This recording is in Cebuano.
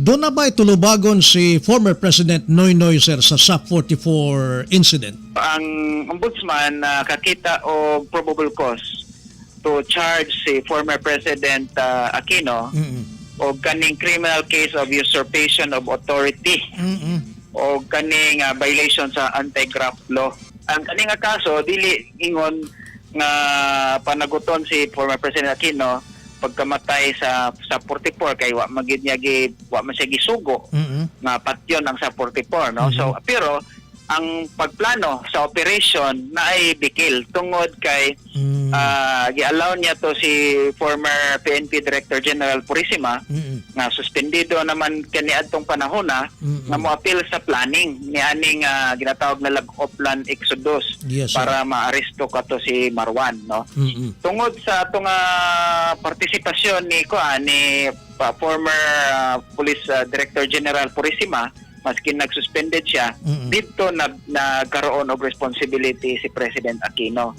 Doon na ba tulubagon si former President Noynoy, sir, sa SAP 44 incident? Ang ombudsman nakakita og probable cause to charge si former President Aquino og kaning criminal case of usurpation of authority o kaning violation sa anti-graft law. Ang kaning nga kaso, dili ingon nga panaguton si former President Aquino pagkamatay sa 44 kay wa man gid niya gi wa man siya gisugo nga patyon ang sa 44, no? So pero ang pagplano sa operation na ay bikil tungod kay gi-allow niya to si former PNP Director General Purisima nga suspendido naman kaniadtong panahon na nga moapil sa planning ni aning ginatawag na Lag-Oplan Exodus Yes, sir. para maaresto kato si Marwan, no? Tungod sa atong partisipasyon ni kuan ni former Police Director General Purisima, maski nagsuspended siya, dito na nagkaroon og responsibility si President Aquino.